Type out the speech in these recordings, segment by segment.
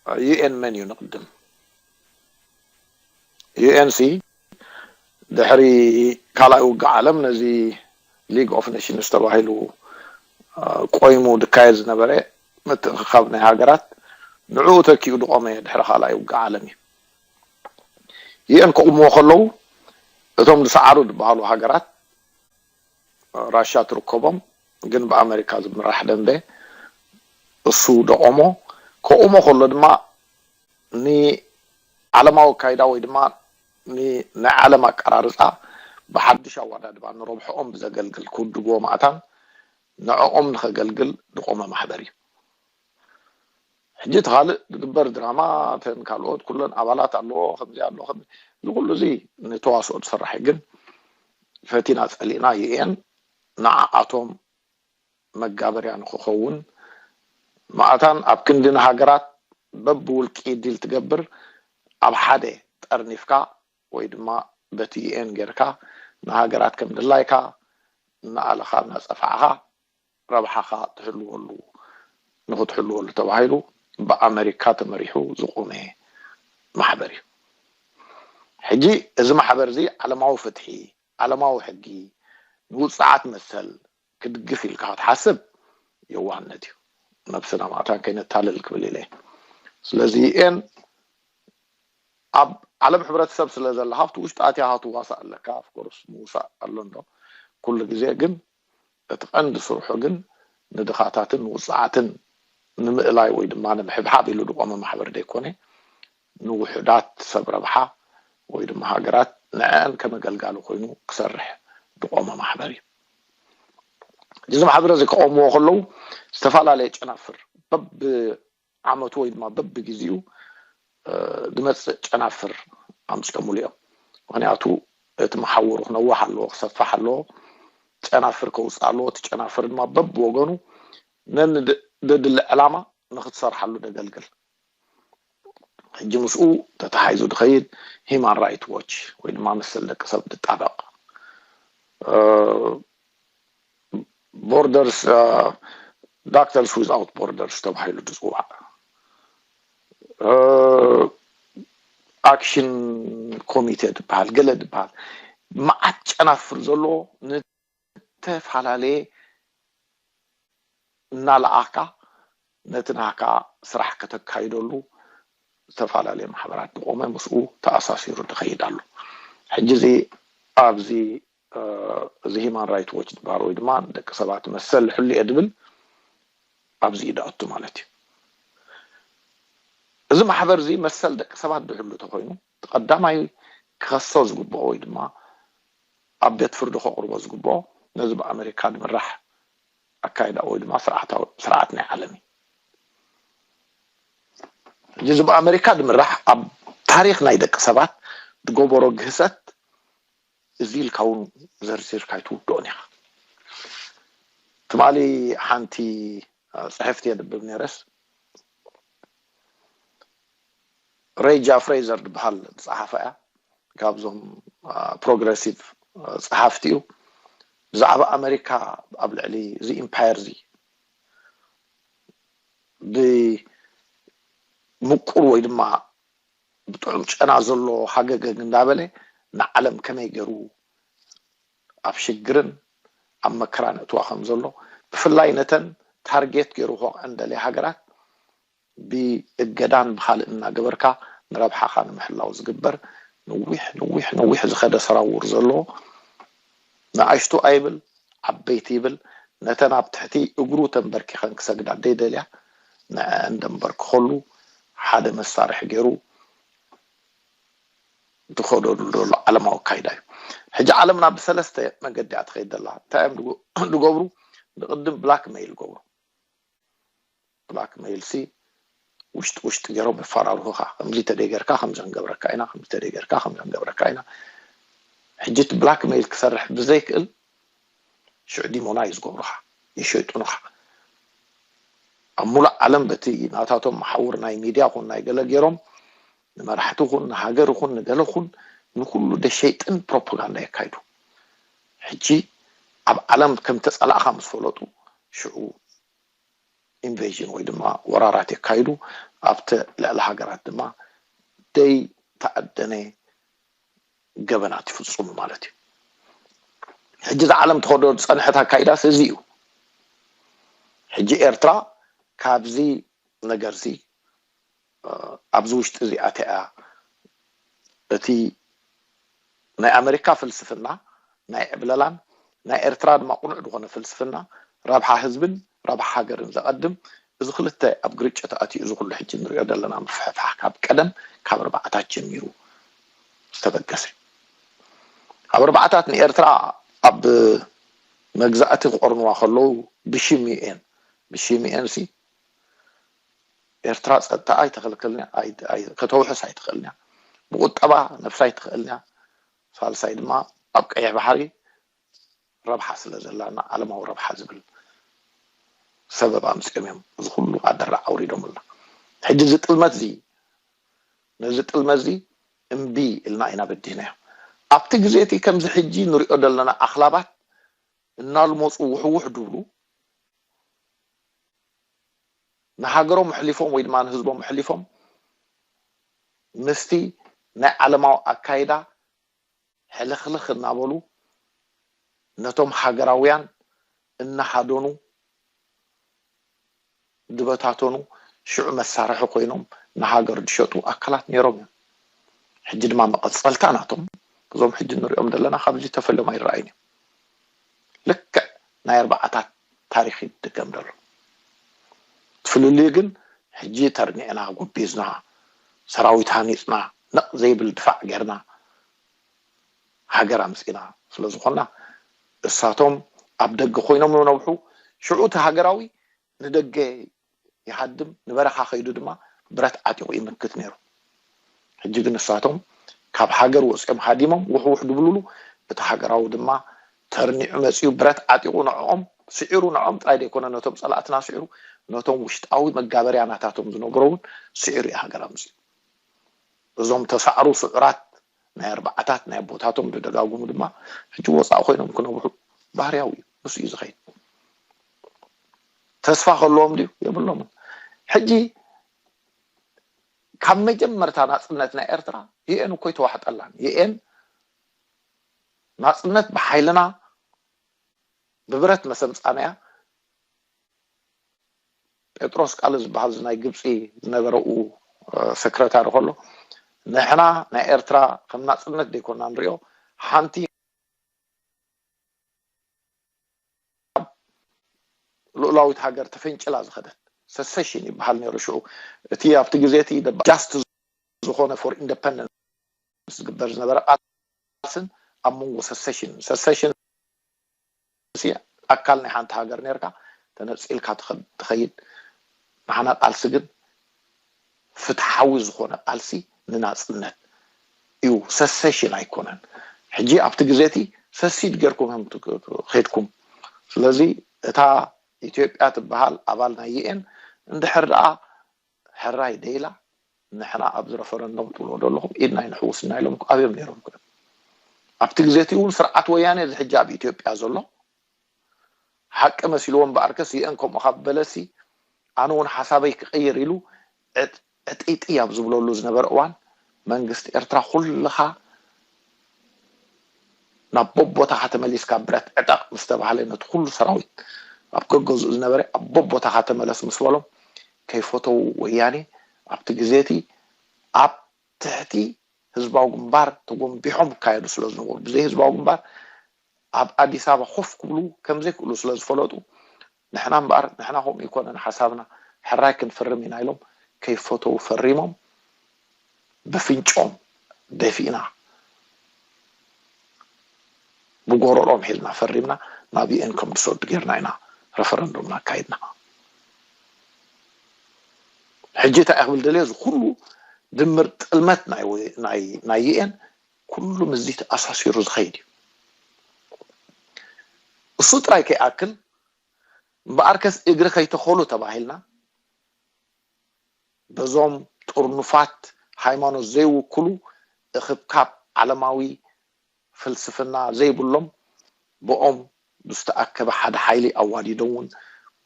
ዩ ኤን መን እዩ ንቕድም? ዩ ኤን ሲ ድሕሪ ካልኣይ ውግእ ዓለም ነዚ ሊግ ኦፍ ኔሽንስ ተባሂሉ ቆይሙ ድካየድ ዝነበረ ምትእኽኻብ ናይ ሃገራት ንዕኡ ተኪኡ ድቆመ ድሕሪ ካልኣይ ውግእ ዓለም እዩ። ዩ ኤን ከቑምዎ ከለዉ እቶም ዝሰዓሩ ዝበሃሉ ሃገራት ራሻ ትርከቦም፣ ግን ብኣመሪካ ዝምራሕ ደንበ እሱ ደቆሞ። ከቑሞ ከሎ ድማ ንዓለማዊ ኣካይዳ ወይ ድማ ናይ ዓለም ኣቀራርፃ ብሓድሽ ኣዋዳድባ ንረብሕኦም ብዘገልግል ክውድብዎ ማእታን ንዕኦም ንኸገልግል ዝቆመ ማሕበር እዩ። ሕጂ እቲ ካልእ ዝግበር ድራማ ተን ካልኦት ኩለን ኣባላት ኣለዎ ከምዚ ኣሎ እዚ ኩሉ እዚ ንተዋስኦ ዝሰራሕ እዩ። ግን ፈቲና ፀሊእና ዩ ኤን ንዓኣቶም መጋበርያ ንክኸውን ማእታን ኣብ ክንዲ ንሃገራት በብውልቂ ዲል ትገብር ኣብ ሓደ ጠርኒፍካ ወይ ድማ በቲ ዩ ኤን ጌርካ ንሃገራት ከም ድላይካ እናኣለኻ እናፀፋዕኻ ረብሓኻ ትህልወሉ ንክትህልወሉ ተባሂሉ ብኣመሪካ ተመሪሑ ዝቆመ ማሕበር እዩ። ሕጂ እዚ ማሕበር እዚ ዓለማዊ ፍትሒ፣ ዓለማዊ ሕጊ፣ ንውፅዓት መሰል ክድግፍ ኢልካ ክትሓስብ የዋህነት እዩ። ነብስና ማእታን ከይነታልል ክብል ኢለ። ስለዚ ዩ ኤን ኣብ ዓለም ሕብረተሰብ ስለ ዘላ ካብቲ ውሽጢ ኣትያ ትዋሳእ ኣለካ። ኦፍኮርስ ምውሳእ ኣሎ እንዶ ኩሉ ግዜ፣ ግን እቲ ቀንዲ ስርሑ ግን ንድኻታትን ውፅዓትን ንምእላይ ወይ ድማ ንምሕብሓብ ኢሉ ዝቆመ ማሕበር ዘይኮነ ንውሑዳት ሰብ ረብሓ ወይ ድማ ሃገራት ንዐን ከም ኣገልጋሊ ኮይኑ ክሰርሕ ዝቆመ ማሕበር እዩ። እዚ ማሕበር እዚ ክቆምዎ ከለዉ ዝተፈላለየ ጨናፍር በብ ዓመቱ ወይ ድማ በብግዜኡ ዝመፅእ ጨናፍር ኣምፅኦምሉ እዮም። ምክንያቱ እቲ መሓውሩ ክነውሕ ኣለዎ፣ ክሰፍሕ ኣለዎ፣ ጨናፍር ከውፅእ ኣለዎ። እቲ ጨናፍር ድማ በብወገኑ ነንደድሊ ዕላማ ንክትሰርሓሉ ደገልግል። ሕጂ ምስኡ ተተሓይዙ ዝኸይድ ሂማን ራይት ዎች ወይ ድማ መሰል ደቂ ሰብ ዝጣበቕ ቦርደርስ ዳክተርስ ዊዝኣውት ቦርደርስ ተባሂሉ ዝፅዋዕ ኣክሽን ኮሚቴ ዝበሃል ገለ ዝበሃል መዓት ጨናፍር ዘለዎ ንተፈላለየ እናለኣኽካ ነቲ ናህካ ስራሕ ከተካይደሉ ዝተፈላለየ ማሕበራት ዝቆመ ምስኡ ተኣሳሲሩ ዝኸይድ ኣሎ። ሕጂ እዚ ኣብዚ እዚ ሂማን ራይት ዎች ዝበሃል ወይ ድማ ደቂ ሰባት መሰል ሕሉ እየ ዝብል ኣብዚ እዩ ዝኣቱ ማለት እዩ። እዚ ማሕበር እዚ መሰል ደቂ ሰባት ዝሕሉ ተኮይኑ እቲ ቀዳማይ ክኸሶ ዝግብኦ ወይ ድማ ኣብ ቤት ፍርዲ ከቕርቦ ዝግብኦ ነዚ ብኣመሪካ ዝምራሕ ኣካይዳ ወይ ድማ ስርዓታዊ ስርዓት ናይ ዓለም እዩ። ሕጂ እዚ ብኣመሪካ ዝምራሕ ኣብ ታሪክ ናይ ደቂ ሰባት ዝገበሮ ግህሰት እዚ ኢልካ እውን ዘርዚርካ ኣይትውድኦን ኢኻ። ትማሊ ሓንቲ ፅሕፍቲ የንብብ ነይረስ ሬይ ጃፍሬዘር ዝበሃል ዝፀሓፈ እያ። ካብዞም ፕሮግረሲቭ ፀሓፍቲ እዩ። ብዛዕባ ኣመሪካ ኣብ ልዕሊ እዚ ኢምፓየር እዚ ብምቁር ወይ ድማ ብጥዑም ጨና ዘሎ ሃገገግ እንዳበለ ንዓለም ከመይ ገይሩ ኣብ ሽግርን ኣብ መከራን እትዋ ከም ዘሎ ብፍላይ ነተን ታርጌት ገይሩ ከውቅዐን ደልያ ሃገራት ብእገዳን ብካልእ እናገበርካ ንረብሓኻ ንምሕላው ዝግበር ነዊሕ ነዊሕ ነዊሕ ዝኸደ ሰራውር ዘሎ ንኣሽቱ ኣይብል ዓበይቲ ይብል ነተን ኣብ ትሕቲ እግሩ ተንበርኪኸን ክሰግዳ ደይደልያ ንዐአን ደንበርክኸሉ ሓደ መሳርሒ ገይሩ ዝኸደሉ ዘሎ ዓለማዊ ኣካይዳ እዩ። ሕጂ ዓለምና ብሰለስተ መገዲ እያ ትኸይድ ዘላ። እንታይ እዮም ዝገብሩ? ንቕድም ብላክ ሜይል ይገብሩ። ብላክ ሜይል ሲ ውሽጢ ውሽጢ ገይሮም የፈራርሁኻ። ከምዚ ተደይ ጌርካ ከምዚ ክንገብረካ ኢና፣ ከምዚ ተደይ ጌርካ ከምዚ ክንገብረካ ኢና። ሕጂ እቲ ብላክ ሜይል ክሰርሕ ብዘይክእል ሽዑ ዲሞናይዝ ይገብሩኻ፣ ይሸይጡኑኻ። ኣብ ሙሉእ ዓለም በቲ ናታቶም መሓውር ናይ ሚድያ ኹን ናይ ገለ ገይሮም ንመራሕቲ ኹን ንሃገር ኹን ንገለ ኹን ንኩሉ ደሸይጥን ፕሮፓጋንዳ የካይዱ። ሕጂ ኣብ ዓለም ከም ተፀላእኻ ምስ ፈለጡ ሽዑ ኢንቬዥን ወይ ድማ ወራራት የካይዱ፣ ኣብቲ ልዕሊ ሃገራት ድማ ደይ ተኣደነ ገበናት ይፍፅሙ ማለት እዩ። ሕጂ ዝዓለም ተኸዶ ዝፀንሐት ኣካይዳስ እዚ እዩ። ሕጂ ኤርትራ ካብዚ ነገርዚ ኣብዚ ውሽጢ እዚኣተ እያ እቲ ናይ ኣሜሪካ ፍልስፍና ናይ ዕብለላን ናይ ኤርትራ ድማ ቁኑዕ ዝኾነ ፍልስፍና ረብሓ ህዝብን ረብሓ ሃገርን ዘቐድም። እዚ ክልተ ኣብ ግርጭት ኣትዩ እዚ ኩሉ ሕጂ ንሪኦ ዘለና ምፍሕፋሕ ካብ ቀደም ካብ ኣርባዓታት ጀሚሩ ዝተበገሰ። ኣብ ኣርባዓታት ንኤርትራ ኣብ መግዛእቲ ክቆርንዋ ከለዉ ብሽም ዩኤን ብሽም ዩኤን ሲ ኤርትራ ጸጥታ ኣይተኸልከልንያ ከተውሕስ ኣይትኽእልንያ፣ ብቁጠባ ነብሳ ኣይትኽእልንያ፣ ሳልሳይ ድማ ኣብ ቀይሕ ባሕሪ ረብሓ ስለ ዘላና ዓለማዊ ረብሓ ዝብል ሰበብ ኣምፅኦም እዮም እዚ ኩሉ ኣደራዕ ኣውሪዶምልና። ሕጂ እዚ ጥልመት እዚ ነዚ ጥልመት እዚ እምቢ ኢልና ኢና በዲህናዮ። ኣብቲ ግዜ እቲ ከምዚ ሕጂ ንሪኦ ዘለና ኣኽላባት እናልመፁ ውሕውሕ ድብሉ ንሃገሮም ኣሕሊፎም ወይ ድማ ንህዝቦም ኣሕሊፎም ምስቲ ናይ ዓለማዊ ኣካይዳ ሕልኽልኽ እናበሉ ነቶም ሃገራውያን እናሃደኑ ዝበታተኑ ሽዑ መሳርሒ ኮይኖም ንሃገር ዝሸጡ ኣካላት ነይሮም እዮም። ሕጂ ድማ መቐፀልታ ናቶም እዞም ሕጂ ንሪኦም ዘለና ካብዚ ተፈልዮም ኣይረኣዩን እዮም። ልክዕ ናይ ኣርባዓታት ታሪክ ይድገም ዘሎ። እቲ ፍልልዩ ግን ሕጂ ተርኒዕና ጎቢዝና ሰራዊት ሃኒፅና ነቕ ዘይብል ድፋዕ ጌርና ሃገር ኣምፂና ስለዝኾና እሳቶም ኣብ ደገ ኮይኖም ይነብሑ። ሽዑ እቲ ሃገራዊ ንደገ ይሃድም ንበረኻ ከይዱ ድማ ብረት ዓጢቑ ይምክት ነይሩ። ሕጂ ግን ንሳቶም ካብ ሃገር ወፂኦም ሃዲሞም ውሕውሕ ድብሉሉ እቲ ሃገራዊ ድማ ተርኒዑ መፂኡ ብረት ዓጢቑ ንዕኦም ስዒሩ ንዕኦም ጥራይ ዘይኮነ ነቶም ፀላእትና ስዒሩ ነቶም ውሽጣዊ መጋበርያ ናታቶም ዝነብሮ እውን ስዒሩ እዩ ሃገር ኣምፅኡ። እዞም ተሳዕሩ ስዑራት ናይ ኣርባዓታት ናይ ኣቦታቶም ዝደጋግሙ ድማ ሕጂ ወፃኢ ኮይኖም ክነብሑ ባህርያዊ እዩ። ምስ እዩ ዝኸይድ ተስፋ ከለዎም ድዩ? የብሎምን። ሕጂ ካብ መጀመርታ ናፅነት ናይ ኤርትራ ዩኤን እኮ ይተዋሕጠላን ዩኤን ናፅነት ብሓይልና ብብረት መሰምፃንያ ጴጥሮስ ቃል ዝበሃል ናይ ግብፂ ዝነበረኡ ሰክረታሪ ከሎ ንሕና ናይ ኤርትራ ከም ናፅነት ዘይኮና ንሪኦ ሓንቲ ልኡላዊት ሃገር ተፈንጭላ ዝኸደት ሰሰሽን ይበሃል ነይሩ ሽዑ እቲ ኣብቲ ግዜ እቲ ጃስት ዝኾነ for independence ዝግበር ዝነበረ ቃልስን ኣብ መንጎ ሰሰሽን ሰሰሽን ኣካል ናይ ሓንቲ ሃገር ነርካ ተነፂልካ ትኸይድ ንሓና ቃልሲ ግን ፍትሓዊ ዝኾነ ቃልሲ ንናፅነት እዩ ሰሰሽን ኣይኮነን ሕጂ ኣብቲ ግዜ እቲ ሰሲድ ጌርኩም ም ኸድኩም ስለዚ እታ ኢትዮጵያ ትበሃል ኣባል ናይ ዩኤን እንድሕር ደኣ ሕራይ ደይላ ንሕና ኣብዚ ረፈረንዶም ትብሎ ዘለኹም ኢድና ይንሕውስና ኢሎም ኣብዮም ነይሮም ክም ኣብቲ ግዜ እቲ እውን ስርዓት ወያነ እዚ ሕጂ ኣብ ኢትዮጵያ ዘሎ ሓቂ መሲልዎ እምበኣርከስ ዩኤን ከምኡ ካብ በለሲ ኣነ እውን ሓሳበይ ክቕይር ኢሉ ዕጢጢ ኣብ ዝብለሉ ዝነበረ እዋን መንግስቲ ኤርትራ ኩልኻ ናብ ቦቦታኻ ተመሊስካ ብረት ዕጠቕ ምስ ተባህለ ነቲ ኩሉ ሰራዊት ኣብ ገገዝኡ ዝነበረ ኣብ ቦቦታኻ ተመለስ ምስ በሎም ከይፈተው ወያኔ ኣብቲ ግዜ እቲ ኣብ ትሕቲ ህዝባዊ ግንባር ተጎንቢሖም ይካየዱ ስለ ዝነበሩ ብዘይ ህዝባዊ ግንባር ኣብ ኣዲስ ኣበባ ኮፍ ክብሉ ከም ዘይክእሉ ስለ ዝፈለጡ ንሕና እምበኣር ንሕና ከምኡ ይኮነን ሓሳብና ሕራይ ክንፍርም ኢና ኢሎም ከይፈተው ፈሪሞም ብፍንጮም ደፊእና ብጎረሮም ሒዝና ፈሪምና ናብ ዩኤን ከም ዝሰዱ ጌርና ኢና ረፈረንዱም ኣካይድና ሕጂ እንታይ ክብል ደልየ እዚ ኩሉ ድምር ጥልመት ናይ ዩኤን ኩሉ ምስዚ ተኣሳሲሩ ዝኸይድ እዩ እሱ ጥራይ ከይኣክል እምበኣርከስ እግሪ ከይተኸሉ ተባሂልና በዞም ጥርኑፋት ሃይማኖት ዘይውክሉ እኽብካብ ዓለማዊ ፍልስፍና ዘይብሎም ብኦም ብዝተኣከበ ሓደ ሓይሊ ኣዋዲዶም እውን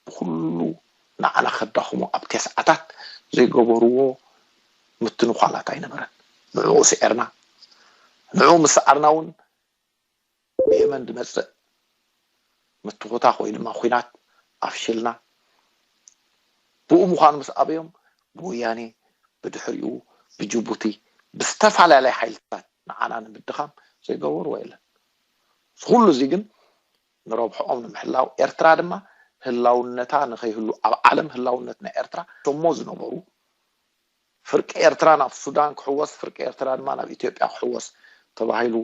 ብኩሉ ንዓና ከዳኽሙ ኣብ ቴስዓታት ዘይገበርዎ ምትንኳላት ኣይነበረን። ንዕኡ ስዒርና፣ ንዕኡ ምስ ሰዓርና እውን ብየመን ዝመፅእ ምትኹታኽ ወይ ድማ ኲናት ኣፍሽልና። ብኡ ምዃኑ ምስ ኣበዮም ብወያኔ፣ ብድሕሪኡ ብጅቡቲ፣ ብዝተፈላለየ ሓይልታት ንዓና ንምድኻም ዘይገበርዎ የለን። እዚ ኩሉ እዚ ግን ንረብሕኦም ንምሕላው፣ ኤርትራ ድማ ህላውነታ ንኸይህሉ፣ ኣብ ዓለም ህላውነት ናይ ኤርትራ ሸሞ ዝነበሩ፣ ፍርቂ ኤርትራ ናብ ሱዳን ክሕወስ፣ ፍርቂ ኤርትራ ድማ ናብ ኢትዮጵያ ክሕወስ ተባሂሉ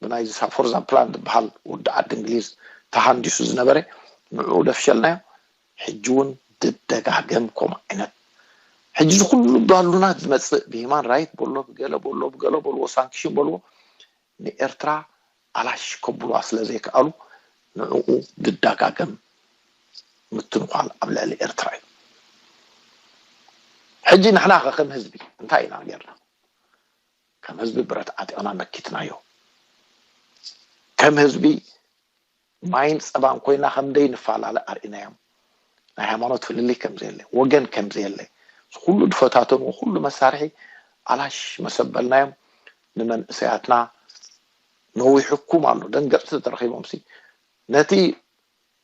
ብናይዚ ሳፎርዛ ፕላን ዝበሃል ወዲ ዓዲ እንግሊዝ ተሃንዲሱ ዝነበረ፣ ንዕኡ ደፍሸልናዮ። ሕጂ እውን ድደጋገም ከምኡ ዓይነት። ሕጂ እዚ ኩሉ ባሉናት ዝመጽእ ብሂማን ራይት በሎ፣ ብገለ በሎ፣ ብገለ በልዎ፣ ሳንክሽን በልዎ፣ ንኤርትራ ኣላሽ ከብሉዋ ስለ ዘይከኣሉ፣ ንዕኡ ድደጋገም ምትንኳል ኣብ ልዕሊ ኤርትራ እዩ። ሕጂ ንሕና ከ ከም ህዝቢ እንታይ ኢና ጌርና? ከም ህዝቢ ብረት ዓጢቕና መኪትናዮ። ከም ህዝቢ ማይን ጸባን ኮይና ከም ደይ ንፈላለ ኣርኢናዮም። ናይ ሃይማኖት ፍልልይ ከም ዘየለ፣ ወገን ከም ዘየለ፣ እዚ ኩሉ ዝፈታተኑ ኩሉ መሳርሒ ኣላሽ መሰበልናዮም። ንመንእሰያትና ነዊሕኩም ኣሎ። ደንገጽቲ ተረኺቦምሲ ነቲ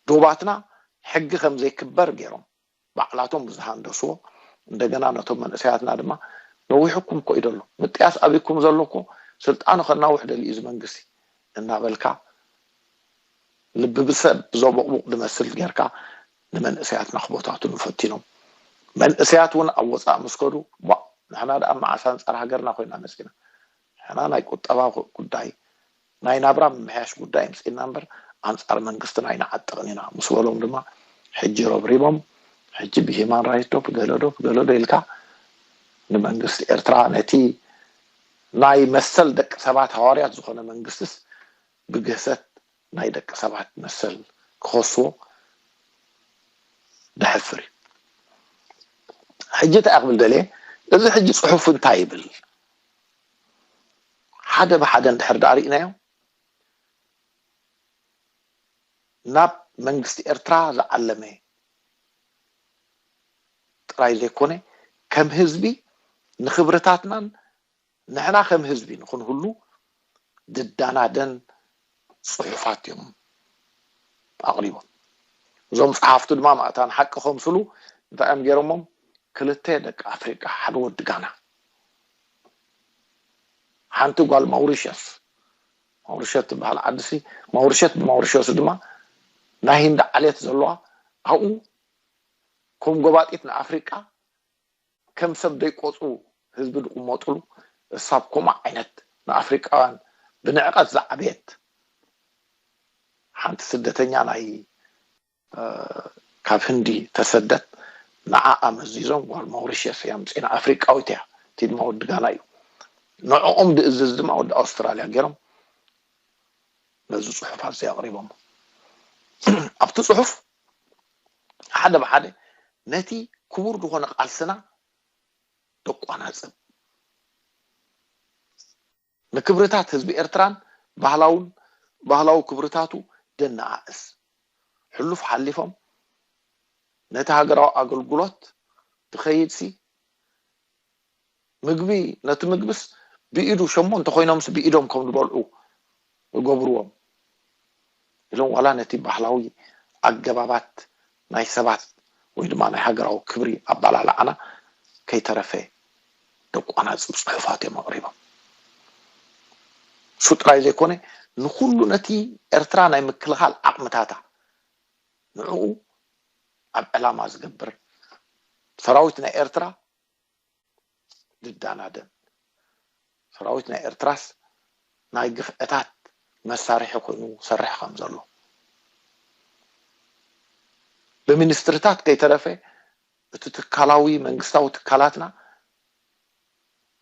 ዶባትና ሕጊ ከም ዘይክበር ገይሮም ባዕላቶም ብዝሃንደስዎ፣ እንደገና ነቶም መንእሰያትና ድማ ነዊሕኩም እኮ እዩ ዘሎ፣ ምጥያስ ኣብይኩም ዘሎ እኮ፣ ስልጣኑ ከናውሕ ደልዩ እዚ መንግስቲ እናበልካ ልቢ ብሰብ ብዘቦቕቡቕ ዝመስል ጌርካ ንመንእሰያትና ክቦታትኑ ፈቲኖም። መንእሰያት እውን ኣብ ወፃእ ምስ ከዱ፣ ቧ፣ ንሕና ደኣ መዓስ ኣንጻር ሃገርና ኮይና መጺና? ንሕና ናይ ቁጠባ ጉዳይ፣ ናይ ናብራ ምምሕያሽ ጉዳይ ኣምጺእና እምበር ኣንጻር መንግስትና ኣይንዓጥቕን ኢና ምስ በሎም ድማ ሕጂ ረብሪቦም። ሕጂ ብሂማን ራይት ዶ ብገለ ዶ ብገለ ዶ ኢልካ ንመንግስቲ ኤርትራ ነቲ ናይ መሰል ደቂ ሰባት ሃዋርያት ዝኾነ መንግስትስ ብግህሰት ናይ ደቂ ሰባት መሰል ክኸስዎ ደሕፍር እዩ። ሕጂ እንታይ ክብል ደልየ፣ እዚ ሕጂ ጽሑፍ እንታይ ይብል? ሓደ ብሓደ እንድሕር ደኣ ርኢናዮ፣ ናብ መንግስቲ ኤርትራ ዝዓለመ ጥራይ ዘይኮነ፣ ከም ህዝቢ ንክብርታትናን ንሕና ከም ህዝቢ ንክንህሉ ድዳናደን ጽሑፋት እዮም ኣቕሪቦም። እዞም ጸሓፍቲ ድማ ማእታን ሓቂ ከምስሉ እንታይ እዮም ገይሮሞም? ክልተ ደቂ ኣፍሪቃ፣ ሓደ ወዲ ጋና፣ ሓንቲ ጓል ማውሪሸስ። ማውሪሸት ትበሃል ዓድሲ፣ ማውሪሸት ብማውሪሸስ ድማ ናይ ህንዲ ዓሌት ዘለዋ፣ ኣብኡ ከም ጎባጢት ንኣፍሪቃ ከም ሰብ ዘይቆጽሩ ህዝቢ ዝቕመጥሉ፣ እሳብ ከምኡ ዓይነት ንኣፍሪቃውያን ብንዕቀት ዝዓበየት ሓንቲ ስደተኛ ናይ፣ እ፣ ካብ ህንዲ ተሰደት፣ ንዓኣ መዚዞም ጓል ማውሪሸስ እያ ኣምጺና፣ ኣፍሪቃዊት እያ፣ እቲ ድማ ወዲ ጋና እዩ። ንዕኦም ዝእዝዝ ድማ ወዲ ኣውስትራልያ ገይሮም ነዚ ጽሑፋት እዚ ኣቕሪቦም። ኣብቲ ጽሑፍ ሓደ ብሓደ ነቲ ክቡር ዝኾነ ቃልስና ደቋናጽብ፣ ንክብርታት ህዝቢ ኤርትራን ባህላውን፣ ባህላዊ ክብርታቱ ደነኣእስ። ሕሉፍ ሓሊፎም ነቲ ሃገራዊ ኣገልግሎት ዝኸይድሲ ምግቢ፣ ነቲ ምግብስ ብኢዱ ሸሞንተ ኮይኖምስ ብኢዶም ከም ዝበልዑ ይገብርዎም ኢሎም፣ ዋላ ነቲ ባህላዊ ኣገባባት ናይ ሰባት ወይ ድማ ናይ ሃገራዊ ክብሪ ኣባላልዓና ከይተረፈ ደቋናጽብ ጽሑፋት እዮም ኣቕሪቦም። እሱ ጥራይ ዘይኮነ፣ ንኹሉ ነቲ ኤርትራ ናይ ምክልኻል ዓቕምታታ ንዕኡ ኣብ ዕላማ ዝገብር ሰራዊት ናይ ኤርትራ ዝዳናደን፣ ሰራዊት ናይ ኤርትራስ ናይ ግፍዕታት መሳርሒ ኮይኑ ሰርሕ ከም ዘሎ፣ ብሚኒስትርታት ከይተረፈ እቲ ትካላዊ መንግስታዊ ትካላትና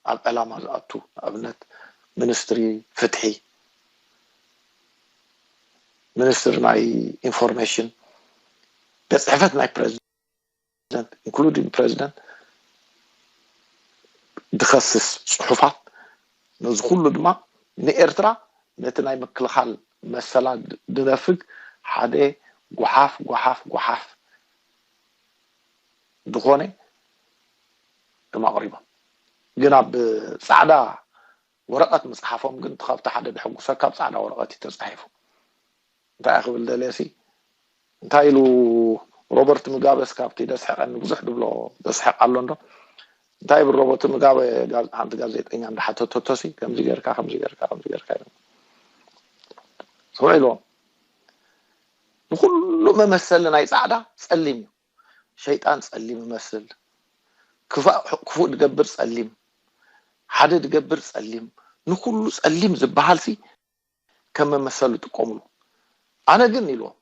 ኣብ ዕላማ ዝኣቱ፣ ንኣብነት ሚኒስትሪ ፍትሒ፣ ሚኒስትሪ ናይ ኢንፎርሜሽን፣ ቤት ጽሕፈት ናይ ፕሬዚደንት፣ ኢንክሉዲንግ ፕሬዚደንት ዝኸስስ ጽሑፋት፣ ነዚ ኩሉ ድማ ንኤርትራ ነቲ ናይ ምክልኻል መሰላ ድ-፣ ድነፍግ ሓደ ጓሓፍ፣ ጓሓፍ፣ ጓሓፍ ዝኾነ እዮም ኣቕሪቦም። ግን ኣብ ጻዕዳ ወረቐት ምጽሓፎም ግን፣ ካብቲ ሓደ ድሕጉሰካ፣ ኣብ ጻዕዳ ወረቐት እዩ ተጻሒፉ። እንታይ ክብል ደልየ ሲ፣ እንታይ ኢሉ ሮበርት ሙጋበስ፣ ካብቲ ደስሕቐኒ ብዙሕ ድብሎ ደስሕቕ ኣሎ እንዶ፣ እንታይ ይብል ሮበርት ሙጋበ፣ ጋዝ-፣ ሓንቲ ጋዜጠኛ እንዳሓተተቶ ሲ፣ ከምዚ ጌርካ፣ ከምዚ ጌርካ፣ ከምዚ ጌርካ ኢሉ። ስምዑ ኢልዎም። ንኹሉ መመሰሊ ናይ ጻዕዳ ጸሊም እዩ። ሸይጣን ጸሊም ይመስል፣ ክፋእ፣ ክፉእ ድገብር ጸሊም፣ ሓደ ድገብር ጸሊም፣ ንኹሉ ጸሊም ዝበሃል ሲ ከም መመሰሉ ይጥቀምሉ። ኣነ ግን ኢልዎም፣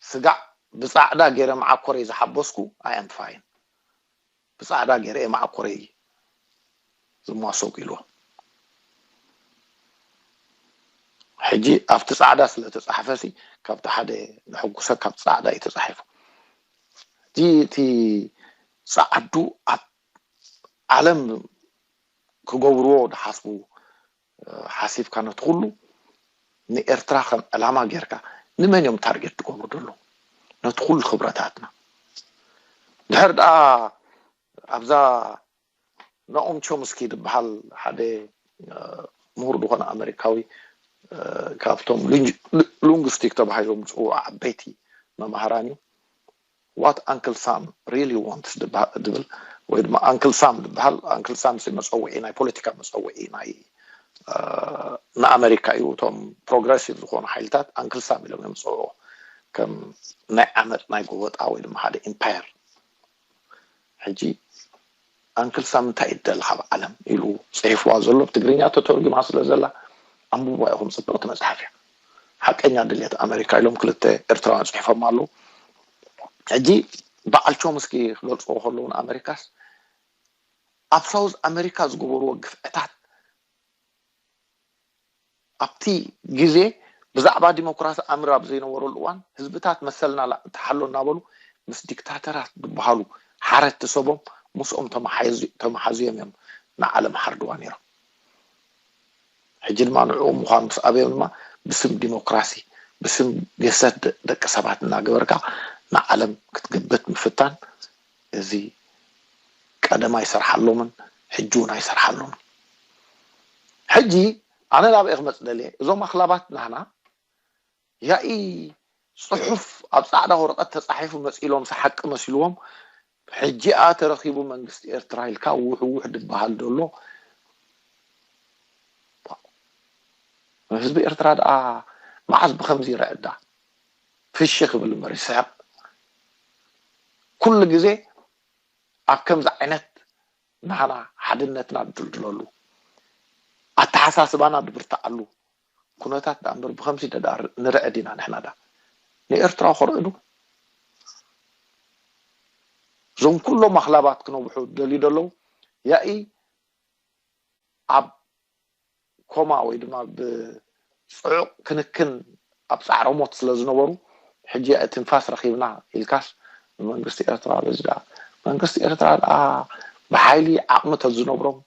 ስጋዕ ብጻዕዳ ገይረ መዓኮረይ ዝሓበስኩ፣ I am fine። ብጻዕዳ ገይረ እየ መዓኮረይ ዝማሰጉ ኢልዎ። ሕጂ ኣብቲ ጻዕዳ ስለ ተጻሕፈ ሲ፣ ካብቲ ሓደ ንሕጉሰ፣ ካብ ጻዕዳ እዩ ተጻሒፉ። እቲ፣ እቲ ጻዕዱ ኣብ ዓለም ክገብርዎ ድሓስቡ፣ እ፣ ሓሲብካ ነቲ ኩሉ ንኤርትራ ከም ዕላማ ጌርካ፣ ንመን እዮም ታርጌት ትገብሩ ዘለዉ? ነቲ ኩሉ ክብረታትና። ድሕር ደኣ ኣብዛ ናኦም ቾምስኪ ዝበሃል ሓደ፣ እ፣ ምሁር ዝኾነ ኣመሪካዊ፣ እ፣ ካብቶም ሊንጅ-፣ ሊ-፣ ሉንግስቲክ ተባሂሎም ዝጽውዑ ዓበይቲ መማህራን እዩ። What Uncle Sam really wants ድበሃ-፣ ድብል፣ ወይ ድማ ኣንክል ሳም ዝበሃል፣ ኣንክል ሳም ሲ መጸውዒ፣ ናይ ፖለቲካ መጸውዒ ናይ፣ እ፣ ንኣመሪካ እዩ። እቶም ፕሮግረሲቭ ዝኾኑ ሓይልታት ኣንክል ሳም ኢሎም እዮም ዝጸውዑ፣ ከም ናይ ዓመጽ ናይ ጎበጣ ወይ ድማ ሓደ ኢምፓየር። ሕጂ ኣንክል ሳም እንታይ ይደሊ ካብ ዓለም ኢሉ ጽሒፍዋ ዘሎ፣ ብትግርኛ ተተርጉማ ስለ ዘላ፣ ኣንብብዋ ኢኹም፣ ጽብቕቲ መጽሓፍ እያ። ሓቀኛ ድልየት ኣመሪካ ኢሎም ክልተ ኤርትራውያን ጽሒፎም ኣለዉ። ሕጂ በዓል ቾምስኪ ክገልጽዎ ከለዉ ንኣመሪካስ፣ ኣብ ሳውዝ ኣመሪካ ዝገበርዎ ግፍዕታት፣ ኣብቲ ግዜ ብዛዕባ ዲሞክራሲ ኣምር ኣብ ዘይነበረሉ እዋን፣ ህዝብታት መሰልና ላ-፣ ተሓሎ እናበሉ ምስ ዲክታተራት ዝበሃሉ ሓረድቲ ሰቦም ምስኦም ተመሓዙ-፣ ተመሓዝዮም እዮም ንዓለም ሓርድዋ ነይሮም። ሕጂ ድማ ንዕኡ ምዃን ምስ ኣበዮም ድማ ብስም ዲሞክራሲ፣ ብስም ገሰት ደ-፣ ደቂ ሰባት እናገበርካ ንዓለም ክትግብት ምፍታን፣ እዚ ቀደም ኣይሰርሓሎምን፣ ሕጂ እውን ኣይሰርሓሎምን። ሕጂ ኣነ ናብኤ ክመጽእ ደልየ፣ እዞም ኣኽላባት ናህና ያኢ ጽሑፍ ኣብ ጻዕዳ ወረቐት ተጻሒፉ መጺሎም፣ ሓቂ መሲልዎም፣ ሕጂ ኣ ተረኺቡ መንግስቲ ኤርትራ ኢልካ ውሕውሕ ድበሃል ደሎ። ህዝቢ ኤርትራ ደኣ መዓዝ ብኸምዚ ይረዕዳ? ፍሽ ክብል እምበር ይስሕቕ። ኩሉ ግዜ ኣብ ከምዚ ዓይነት ናህና ሓድነትና ድድልድለሉ፣ ኣተሓሳስባና ድብርትዓሉ ኩነታት ደኣ እምበር፣ ብኸምዚ ደኣ ንርዕድ ኢና ንሕና ደኣ። ንኤርትራ ከርዕዱ፣ እዞም ኩሎም ኣኽላባት ክነብሑ ደልዩ ደለዉ፣ ያኢ ኣብ ኮማ ወይ ድማ ብጽዑቕ ክንክን ኣብ ጻዕረ ሞት ስለ ዝነበሩ፣ ሕጂ ትንፋስ ረኺብና ኢልካስ፣ ንመንግስቲ ኤርትራ በዚ ደኣ፣ መንግስቲ ኤርትራ ደኣ ብሓይሊ ዓቕሚ ተዝነብሮም፣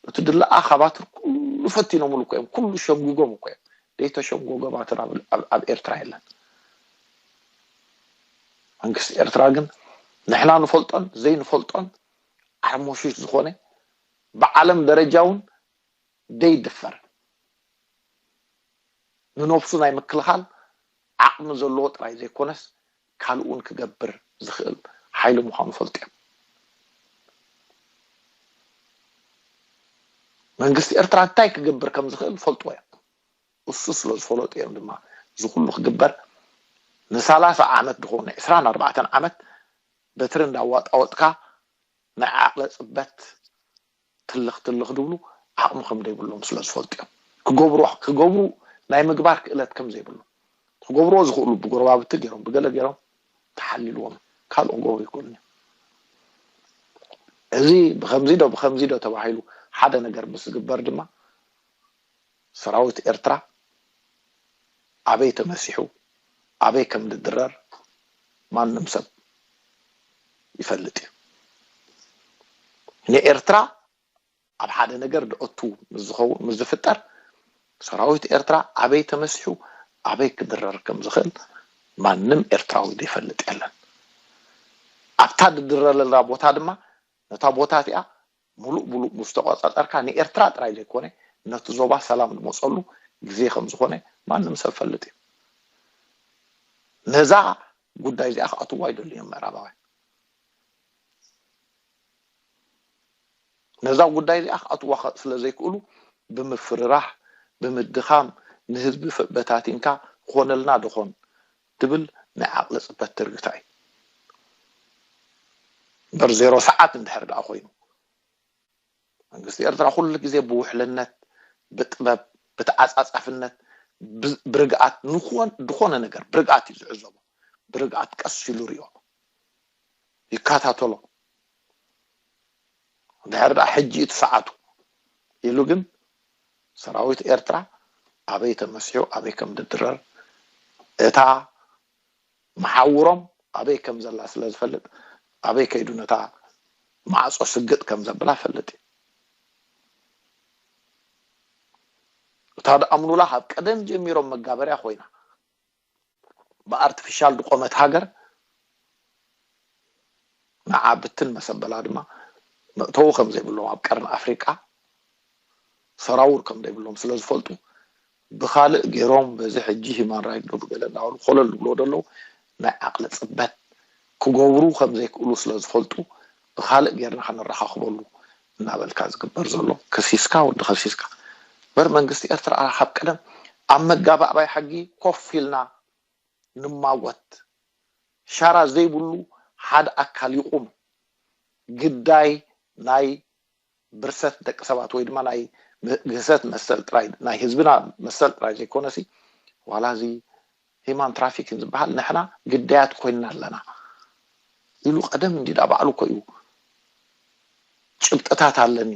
እቲ ድለኣ ካባትር ኩሉ ፈቲኖምሉ እኮ እዮም፣ ኩሉ ሸምጊጎም እኮ እዮም። ዘይተሸምጎገ ባትር ኣብ፣ ኣብ፣ ኣብ ኤርትራ የለን። መንግስቲ ኤርትራ ግን ንሕና ንፈልጦን ዘይንፈልጦን ዓርሞሽሽ ዝኾነ፣ ብዓለም ደረጃ እውን ደይድፈር፣ ንነብሱ ናይ ምክልኻል ዓቕሚ ዘለዎ ጥራይ ዘይኮነስ፣ ካልእ እውን ክገብር ዝኽእል ሓይሊ ምዃኑ ፈልጡ እዮም። መንግስቲ ኤርትራ እንታይ ክገብር ከም ዝኽእል ፈልጥዎ እዮም። እሱ ስለ ዝፈለጡ እዮም ድማ እዚ ኩሉ ክግበር፣ ንሰላሳ ዓመት ድኾን፣ ንዕስራን ኣርባዕተን ዓመት በትሪ እንዳዋጣወጥካ ናይ ዓቕለ ጽበት ትልኽ ትልኽ ድብሉ ዓቕሚ ከም ዘይብሎም ስለ ዝፈልጡ እዮም። ክገብሩ፣ ክገብሩ ናይ ምግባር ክእለት ከም ዘይብሉ፣ ክገብርዎ ዝኽእሉ ብጎረባብቲ ገይሮም፣ ብገለ ገይሮም ተሓሊልዎም፣ ካልእ ክገብሩ ይኽእሉን እዮም። እዚ ብኸምዚ ዶ፣ ብኸምዚ ዶ ተባሂሉ ሓደ ነገር ምስ ዝግበር ድማ፣ ሰራዊት ኤርትራ ኣበይ ተመሲሑ፣ ኣበይ ከም ዝድረር ማንም ሰብ ይፈልጥ እዩ። ንኤርትራ ኣብ ሓደ ነገር ደእቱ ምስ ዝኸውን፣ ምስ ዝፍጠር፣ ሰራዊት ኤርትራ ኣበይ ተመሲሑ፣ ኣበይ ክድረር ከም ዝኽእል ማንም ኤርትራዊ ዘይፈልጥ የለን። ኣብታ ድድረለላ ቦታ ድማ ነታ ቦታ እቲኣ ሙሉእ ሙሉእ ምስ ተቆጻጸርካ ንኤርትራ ጥራይ ዘይኮነ ነቲ ዞባ ሰላም ዝመጸሉ ግዜ ከም ዝኾነ ማንም ሰብ ፈልጥ እዩ። ነዛ ጉዳይ እዚኣ ክኣትዋ ይደልዩ እዮም ምዕራባውያን። ነዛ ጉዳይ እዚኣ ክኣትዋ ስለ ዘይክእሉ ብምፍርራህ ብምድኻም ንህዝቢ በታቲንካ ክኾነልና ድኾን ትብል ናይ ዓቕሊ ጽበት ትርግታ እዩ። እምበር ዜሮ ሰዓት እንድሕር ደኣ ኮይኑ መንግስቲ ኤርትራ ኩሉ ግዜ ብውሕልነት ብጥበብ ብተዓጻጻፍነት ብርግኣት ዝኾነ ነገር ብርግኣት እዩ ዝዕዘቦ። ብርግኣት ቀስ ኢሉ ሪኦ ይከታተሎ። ድሕር ደኣ ሕጂ እቲ ሰዓቱ ኢሉ ግን ሰራዊት ኤርትራ ኣበይ ተመሲሑ ኣበይ ከም ድድረር እታ መሓውሮም ኣበይ ከም ዘላ ስለ ዝፈልጥ ኣበይ ከይዱ ነታ ማዕጾ ስግጥ ከም ዘብላ ፈልጥ እዩ። እታ ደኣ ምኑላ ካብ ቀደም ጀሚሮም መጋበርያ ኮይና ብኣርቲፊሻል ድቆመት ሃገር ንዓ ብትን መሰበላ ድማ መእተዊ ከም ዘይብሎም ኣብ ቀርኒ ኣፍሪቃ ሰራውር ከም ዘይብሎም ስለ ዝፈልጡ ብኻልእ ገይሮም በዚ ሕጂ ሂማን ራይት ዶ ብገለ እናበሉ ኮለል ዝብሎ ዘለዉ ናይ ዓቕሊ ጽበት ክገብሩ ከም ዘይክእሉ ስለ ዝፈልጡ ብኻልእ ገይርና ከነረኻኽበሉ እናበልካ ዝግበር ዘሎ ከሲስካ ወዲ ከሲስካ በር መንግስቲ ኤርትራ ካብ ቀደም ኣብ መጋባእባይ ሕጊ ኮፍ ኢልና ንማጎት ሻራ ዘይብሉ ሓደ ኣካል ይቁም ግዳይ ናይ ብርሰት ደቂ ሰባት ወይ ድማ ናይ ግህሰት መሰል ጥራይ ናይ ህዝብና መሰል ጥራይ ዘይኮነሲ ዋላ እዚ ሂማን ትራፊኪን ዝበሃል ንሕና ግዳያት ኮይንና ኣለና ኢሉ ቀደም እንዲ ዳ ባዕሉ እኮ እዩ ጭብጥታት ኣለኒ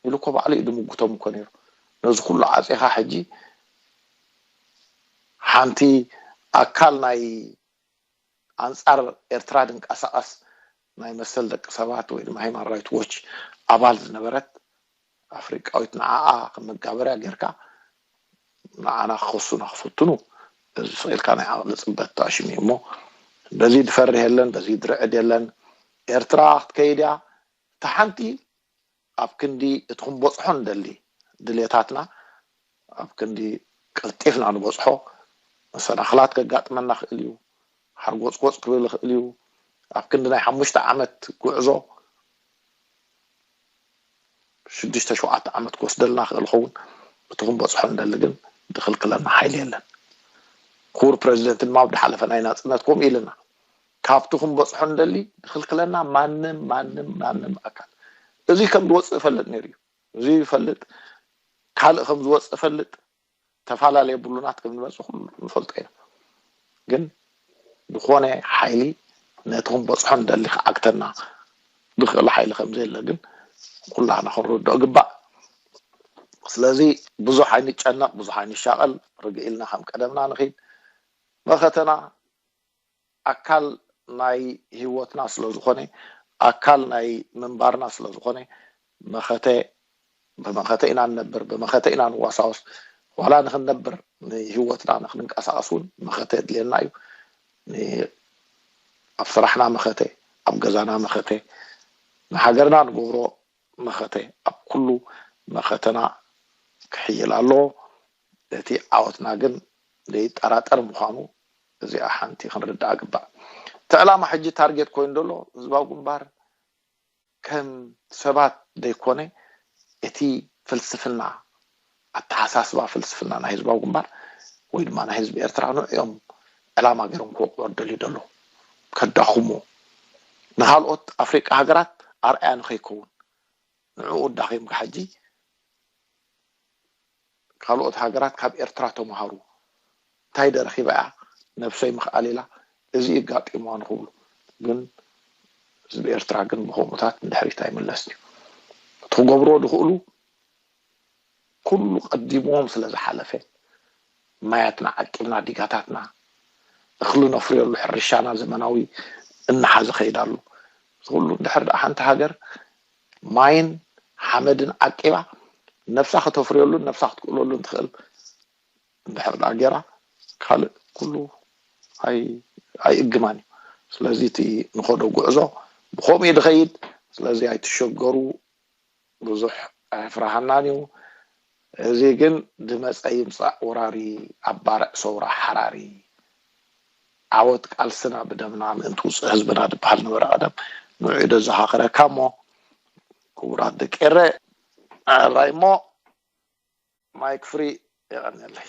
ኢሉ እኮ ባዕሉ እዩ ድምጉቶም እኮ ነይሩ ነዚ ኩሉ ዓፂኻ ሕጂ ሓንቲ ኣካል ናይ ኣንፃር ኤርትራ ድንቀሳቐስ ናይ መሰል ደቂ ሰባት ወይ ድማ ሃይማን ራይት ዎች ኣባል ዝነበረት ኣፍሪቃዊት ንዓኣ ከም መጋበርያ ጌርካ ንዓና ክኸሱና ክፍትኑ እዚ ስቕ ኢልካ ናይ ዓቕሊ ፅበት ተኣሽሙ እዩ እሞ በዚ ድፈርህ የለን በዚ ድርዕድ የለን ኤርትራ ክትከይድ እያ እታ ሓንቲ ኣብ ክንዲ እቲ ክንበፅሖ ንደሊ ድሌታትና ኣብ ክንዲ ቀልጢፍና ንበፅሖ መሰናኽላት ከጋጥመና ክእል እዩ ሓርጎፅጎፅ ክብል ይኽእል እዩ ኣብ ክንዲ ናይ ሓሙሽተ ዓመት ጉዕዞ ሽዱሽተ ሸውዓተ ዓመት ክወስደልና ክእል ኸውን እቲ ክንበፅሖ ንደሊ ግን ድኽልክለና ሓይሊ የለን ክቡር ፕረዚደንት ድማ ኣብ ድሓለፈ ናይ ናፅነት ከምኡ ኢልና ካብቲ ክንበፅሖ ንደሊ ድኽልክለና ማንም ማንም ማንም ኣካል እዚ ከም ዝወፅእ እፈልጥ ነይሩ እዩ እዚ ይፈልጥ ካልእ ከም ዝወፅእ እፈልጥ ተፈላለየ ብሉናት ከም ዝመፅእ ኩሉ ንፈልጦ ኢና ግን ዝኾነ ሓይሊ ነቲ ክንበፅሖ ንደሊ ክዓግተና ዝኽእል ሓይሊ ከም ዘየለ ግን ኩላና ክንርድኦ ግባእ ስለዚ ብዙሕ ኣይንጨነቕ ብዙሕ ኣይንሻቐል ርግእ ኢልና ከም ቀደምና ንኺድ መኸተና ኣካል ናይ ህይወትና ስለ ዝኾነ ኣካል ናይ ምንባርና ስለ ዝኾነ መኸተ ብመኸተ ኢና ንነብር ብመኸተ ኢና ንዋሳወስ ዋላ ንክንነብር ንህይወትና ንክንንቀሳቀስ እውን መኸተ የድልየና እዩ ኣብ ስራሕና መኸተ ኣብ ገዛና መኸተ ንሃገርና ንገብሮ መኸተ ኣብ ኩሉ መኸተና ክሕይል ኣለዎ እቲ ዓወትና ግን ዘይጠራጠር ምዃኑ እዚኣ ሓንቲ ክንርዳእ ግባእ እቲ ዕላማ ሕጂ ታርጌት ኮይኑ ዘሎ ህዝባዊ ግንባር ከም ሰባት ዘይኮነ እቲ ፍልስፍና ኣተሓሳስባ ፍልስፍና ናይ ህዝባዊ ግንባር ወይ ድማ ናይ ህዝቢ ኤርትራ ንዕኦም ዕላማ ገይሮም ክወቅዑ ደልዩ ደሎ ከዳኽሙ ንካልኦት ኣፍሪቃ ሃገራት ኣርኣያ ንከይከውን ንዕኡ ዳኺምካ ሕጂ ካልኦት ሃገራት ካብ ኤርትራ ተምሃሩ እንታይ ደረኺባ እያ ነብሰይ ምኽኣል ኢላ እዚ ይጋጢምዋ ንኽብሉ ግን ህዝቢ ኤርትራ ግን ብከምኡታት ንድሕሪት ኣይምለስን እዩ እቲ ክገብርዎ ዝኽእሉ ኩሉ ቀዲምዎም ስለ ዝሓለፈ ማያትና ዓቂብና ዲጋታትና እኽሊ ነፍርየሉ ሕርሻና ዘመናዊ እናሓዘ ከይዳሉ እዚ ኩሉ እንድሕር ደኣ ሓንቲ ሃገር ማይን ሓመድን ዓቂባ ነብሳ ከተፍርየሉን ነብሳ ክትክእለሉን ትኽእል እንድሕር ደኣ ጌራ ካልእ ኩሉ ኣይእግማን እዩ ስለዚ እቲ ንኸዶ ጉዕዞ ብከምኡ እዩ ዝኸይድ። ስለዚ ኣይትሸገሩ፣ ብዙሕ ኣየፍርሃናን እዩ። እዚ ግን ዝመፀ ይምፃእ ወራሪ ኣብ ባርዕ ሰውራ ሓራሪ ዓወት ቃልስና ብደምና ምእንቲ ውፅእ ህዝብና ዝበሃል ነበረ ቀደም። ንዑ ዶ ዘኻኽረካ እሞ ክቡራት ደቂ ኤረ፣ ኣራይ እሞ ማይክ ፍሪ የቐንየለይ።